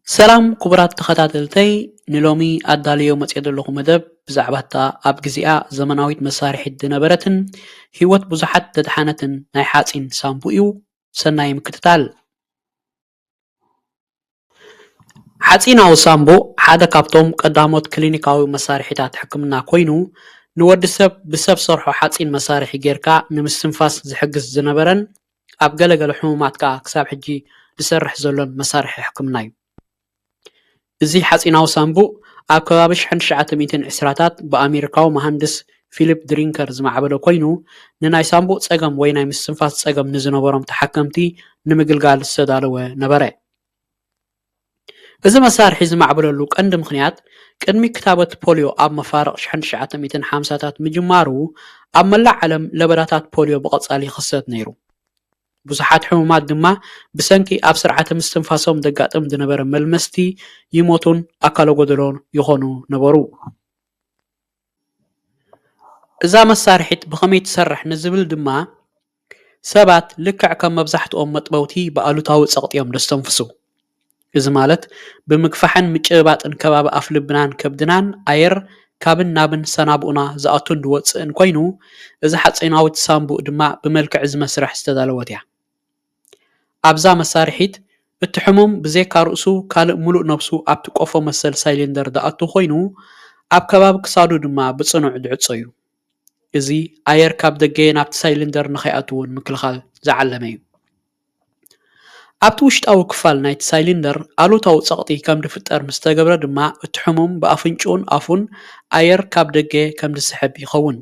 ሰላም ክቡራት ተኸታተልተይ፣ ንሎሚ ኣዳልዮ መጽየ ዘለኹ መደብ ብዛዕባ እታ ኣብ ግዜኣ ዘመናዊት መሳርሒት ዝነበረትን ህይወት ብዙሓት ዘድሓነትን ናይ ሓጺን ሳምቡእ እዩ። ሰናይ ምክትታል። ሓጺናዊ ሳምቡእ ሓደ ካብቶም ቀዳሞት ክሊኒካዊ መሳርሒታት ሕክምና ኮይኑ፣ ንወዲ ሰብ ብሰብ ሰርሖ ሓጺን መሳርሒ ጌርካ ንምስትንፋስ ዝሕግዝ ዝነበረን ኣብ ገለ ገለ ሕሙማት ከኣ ክሳብ ሕጂ ዝሰርሕ ዘሎን መሳርሒ ሕክምና እዩ። እዚ ሓጺናዊ ሳምቡእ ኣብ ከባቢ ሽሕን ትሽዓተ ሚእትን ዕስራታት ብኣሜሪካዊ መሃንድስ ፊሊፕ ድሪንከር ዝማዕበለ ኮይኑ፣ ንናይ ሳምቡእ ጸገም ወይ ናይ ምስትንፋስ ጸገም ንዝነበሮም ተሓከምቲ ንምግልጋል ዝተዳለወ ነበረ። እዚ መሳርሒ ዝማዕበለሉ ቀንዲ ምኽንያት፣ ቅድሚ ክታበት ፖልዮ ኣብ መፋርቕ ሽሕን ትሽዓተ ሚእትን ሓምሳታት ምጅማሩ፣ ኣብ መላእ ዓለም ለበዳታት ፖልዮ ብቐጻሊ ይኽሰት ነይሩ። ብዙሓት ሕሙማት ድማ ብሰንኪ ኣብ ስርዓተ ምስትንፋሶም ዘጋጥም ዝነበረ መልመስቲ ይሞቱን ኣካለ ጎደሎን ይኾኑ ነበሩ። እዛ መሳርሒት ብኸመይ ትሰርሕ ንዝብል ድማ፣ ሰባት ልክዕ ከም መብዛሕትኦም መጥበውቲ ብኣሉታዊ ጸቕጢ እዮም ዘስተንፍሱ። እዚ ማለት፣ ብምግፋሕን ምጭብባጥን ከባቢ ኣፍ ልብናን ከብድናን ኣየር ካብን ናብን ሰናብኡና ዝኣቱን ዝወጽእን ኮይኑ፣ እዚ ሓጺናዊት ሳምቡእ ድማ ብመልክዕ እዚ መስርሕ ዝተዳለወት እያ። ኣብዛ መሳርሒት፣ እቲ ሕሙም ብዘይካ ርእሱ ካልእ ምሉእ ነብሱ ኣብቲ ቆፎ መሰል ሳይሊንደር ዝኣቱ ኮይኑ፣ ኣብ ከባቢ ክሳዱ ድማ ብጽኑዕ ዝዕጾ እዩ። እዚ ኣየር ካብ ደገ ናብቲ ሳይሊንደር ንኸይኣቱ እውን ምክልኻል ዝዓለመ እዩ። ኣብቲ ውሽጣዊ ክፋል ናይቲ ሳይሊንደር ኣሉታዊ ጸቕጢ ከም ዝፍጠር ምስ ተገብረ ድማ፣ እቲ ሕሙም ብኣፍንጭኡን ኣፉን ኣየር ካብ ደገ ከም ዝስሕብ ይኸውን።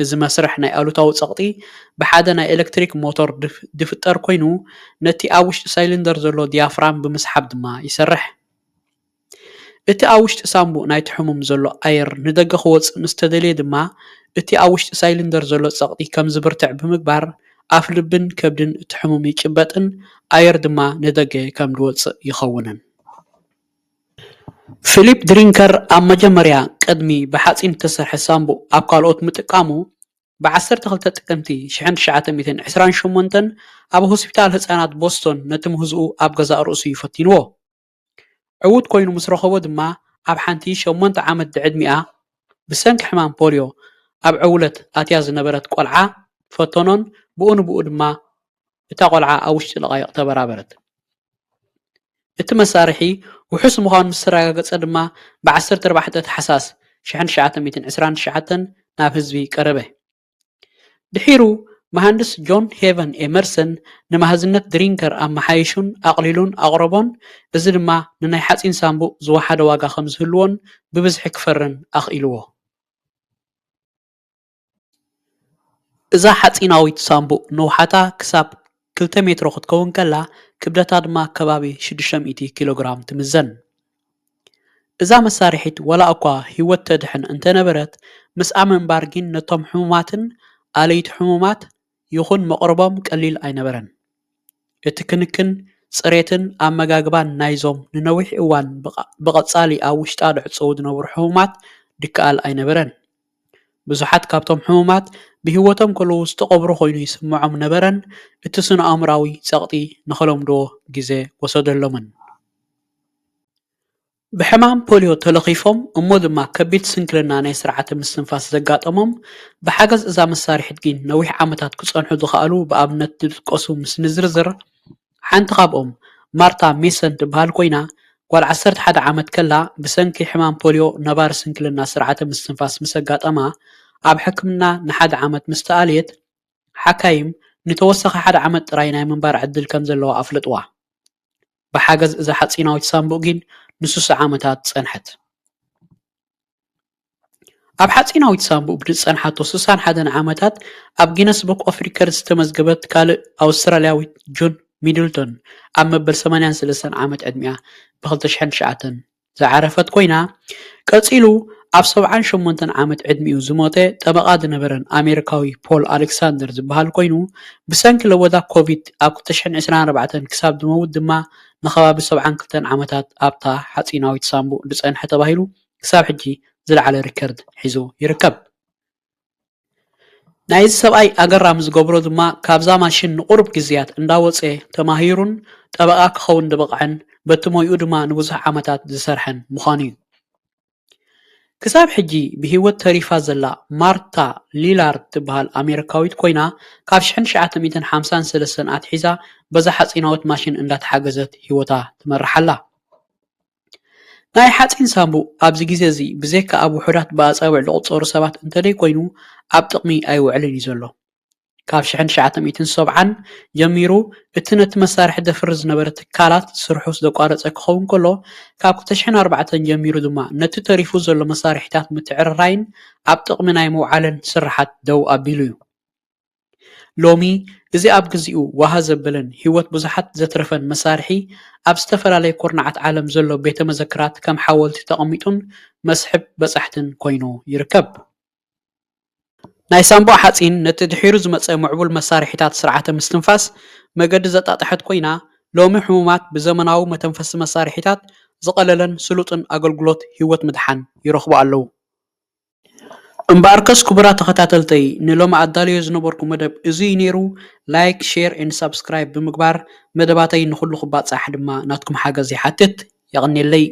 እዚ መስርሕ ናይ ኣሉታዊ ጸቕጢ ብሓደ ናይ ኤሌክትሪክ ሞተር ድፍ-፣ ድፍጠር ኮይኑ፣ ነቲ ኣብ ውሽጢ ሳይሊንደር ዘሎ ዲያፍራም ብምስሓብ ድማ ይሰርሕ። እቲ ኣብ ውሽጢ ሳምቡእ ናይቲ ሕሙም ዘሎ ኣየር ንደገ ክወጽእ ምስ ተደልየ ድማ፣ እቲ ኣብ ውሽጢ ሳይሊንደር ዘሎ ጸቕጢ ከም ዝብርትዕ ብምግባር፣ ኣፍ ልብን ከብድን እቲ ሕሙም ይጭበጥን ኣየር ድማ ንደገ ከም ዝወጽእ ይኸውንን። ፊሊፕ ድሪንከር ኣብ መጀመርያ ቅድሚ ብሓጺን እተሰርሐ ሳምቡእ ኣብ ካልኦት ምጥቃሙ፣ ብ ዓሰርተ ክልተ ጥቅምቲ ሽሕን ትሽዓተ ሚእትን ዕስራን ሸሞንተን ኣብ ሆስፒታል ህጻናት ቦስቶን ነቲ ምህዝኡ ኣብ ገዛእ ርእሱ እዩ ፈቲንዎ። ዕዉት ኮይኑ ምስ ረኸቦ ድማ፣ ኣብ ሓንቲ ሸሞንተ ዓመት ዝዕድሚኣ ብሰንኪ ሕማም ፖልዮ ኣብ ዕውለት ኣትያ ዝነበረት ቆልዓ ፈተኖን ብኡ ንብኡ ድማ እታ ቆልዓ ኣብ ውሽጢ ደቓይቕ ተበራበረት። እቲ መሳርሒ ውሑስ ምዃኑ ምስ ተረጋገጸ ድማ፣ ብ ዓሰርተ ኣርባዕተ ታሕሳስ ሽሕን ትሽዓተ ሚእትን ዕስራን ትሽዓተን ናብ ህዝቢ ቀረበ። ድሒሩ፣ መሃንድስ ጆን ሄቨን ኤመርሰን ንመሃዝነት ድሪንከር ኣመሓይሹን ኣቕሊሉን ኣቕረቦን፣ እዚ ድማ ንናይ ሓጺን ሳምቡእ ዝወሓደ ዋጋ ከም ዝህልዎን ብብዝሒ ክፈርን ኣኽኢልዎ። እዛ ሓጺናዊት ሳምቡእ ነውሓታ ክሳብ ክልተ ሜትሮ ክትከውን ከላ፣ ክብደታ ድማ ከባቢ ሽዱሽተ ሚእቲ ኪሎ ግራም ትምዘን። እዛ መሳርሒት ዋላ እኳ ህይወት ተድሕን እንተነበረት፣ ምስኣ ምንባር ግን ነቶም ሕሙማትን ኣለይቲ ሕሙማት ይኹን መቕርቦም ቀሊል ኣይነበረን። እቲ ክንክን፣ ጽሬትን ኣመጋግባን ናይዞም ንነዊሕ እዋን ብቐ-፣ ብቐጻሊ ኣብ ውሽጣ ዝዕጸዉ ዝነበሩ ሕሙማት ድከኣል ኣይነበረን። ብዙሓት ካብቶም ሕሙማት ብህይወቶም ከለዉ ዝተቐብሩ ኮይኑ ይስምዖም ነበረን፣ እቲ ስነ-ኣእምራዊ ጸቕጢ ንኸለምድዎ ግዜ ወሰደሎምን። ብሕማም ፖልዮ ተለኺፎም እሞ ድማ ከቢድ ስንክልና ናይ ስርዓተ ምስትንፋስ ዘጋጠሞም፣ ብሓገዝ እዛ መሳርሒት ግን ነዊሕ ዓመታት ክጸንሑ ዝኸኣሉ ብኣብነት ዝጥቀሱ ምስ ንዝርዝር፣ ሓንቲ ካብኦም ማርታ ሜሰን ትበሃል ኮይና፣ ጓል ዓሰርተ ሓደ ዓመት ከላ ብሰንኪ ሕማም ፖልዮ ነባሪ ስንክልና ስርዓተ ምስትንፋስ ምስ ኣጋጠማ፣ ኣብ ሕክምና ንሓደ ዓመት ምስ ተኣልየት፣ ሓካይም ንተወሳኺ ሓደ ዓመት ጥራይ ናይ ምንባር ዕድል ከም ዘለዋ ኣፍለጥዋ። ብሓገዝ እዛ ሓጺናዊት ሳምቡእ ግን ንስሱዕ ዓመታት ጸንሐት። ኣብ ሓጺናዊት ሳምቡእ ብዝጸንሓቶ ስሳን ሓደን ዓመታት፣ ኣብ ጊነስ ቡክ ኦፍ ሪከርድ ዝተመዝገበት ካልእ ኣውስትራልያዊት ጁን ሚድልቶን፣ ኣብ መበል ሰማንያን ሰለስተን ዓመት ዕድሚኣ ብ ክልተ ሽሕን ትሽዓተን ዝዓረፈት ኮይና፣ ቀጺሉ ኣብ ሰብዓን ሸሞንተን ዓመት ዕድሚኡ ዝሞተ ጠበቓ ዝነበረን ኣሜሪካዊ ፖል ኣሌክሳንደር ዝበሃል ኮይኑ፣ ብሰንኪ ለበዳ ኮቪድ ኣብ ክልተ ሽሕን ዕስራን ኣርባዕተን ክሳብ ዝመውት ድማ ንኸባቢ ሰብዓን ክልተን ዓመታት ኣብታ ሓጺናዊት ሳምቡእ ዝጸንሐ ተባሂሉ ክሳብ ሕጂ ዝለዓለ ሪከርድ ሒዙ ይርከብ። ናይዚ ሰብኣይ ኣገራሚ ዝገብሮ ድማ ካብዛ ማሽን ንቁሩብ ግዜያት እንዳወጸ ተማሂሩን ጠበቓ ክኸውን ዝበቕዐን በቲ ሞይኡ ድማ ንብዙሕ ዓመታት ዝሰርሐን ምዃኑ እዩ። ክሳብ ሕጂ ብህይወት ተሪፋ ዘላ ማርታ ሊላርድ ትበሃል ኣሜሪካዊት ኮይና ካብ ሽሕን ትሽዓተ ሚእትን ሓምሳን ሰለስተን ኣትሒዛ በዛ ሓጺናዊት ማሽን እንዳተሓገዘት ህይወታ ትመርሕ ኣላ። ናይ ሓጺን ሳንቡእ ኣብዚ ግዜ እዚ ብዘይካ ኣብ ውሑዳት ብኣጻብዕ ዝቑጸሩ ሰባት እንተደይኮይኑ ኣብ ጥቕሚ ኣይውዕልን እዩ ዘሎ። ካብ ሽሕን ትሽዓተ ሚእትን ሰብዓን ጀሚሩ እቲ ነቲ መሳርሒ ዘፍሪ ዝነበረ ትካላት ስርሑ ዘቋረጸ ክኸውን ከሎ ካብ ክልተ ሽሕን ኣርባዕተን ጀሚሩ ድማ ነቲ ተሪፉ ዘሎ መሳርሒታት ምትዕርራይን ኣብ ጥቕሚ ናይ ምውዓልን ስርሓት ደው ኣቢሉ እዩ። ሎሚ እዚ ኣብ ግዚኡ ዋሃ ዘበለን ህይወት ብዙሓት ዘትረፈን መሳርሒ ኣብ ዝተፈላለየ ኩርናዓት ዓለም ዘሎ ቤተ መዘክራት ከም ሓወልቲ ተቐሚጡን መስሕብ በጻሕትን ኮይኑ ይርከብ። ናይ ሳንቡእ ሓጺን ነቲ ድሒሩ ዝመጸ ምዕቡል መሳርሒታት ስርዓተ ምስትንፋስ መገዲ ዘጣጥሐት ኮይና ሎሚ ሕሙማት ብዘመናዊ መተንፈሲ መሳርሒታት ዝቐለለን ስሉጥን ኣገልግሎት ህይወት ምድሓን ይረኽቡ ኣለዉ። እምበኣርከስ ክቡራት ተኸታተልተይ ንሎሚ ኣዳልዮ ዝነበርኩ መደብ እዙይ ነይሩ። ላይክ፣ ሼር and ሳብስክራይብ ብምግባር መደባተይ ንኹሉ ክባጻሕ ድማ ናትኩም ሓገዝ ይሓትት። የቐንየለይ።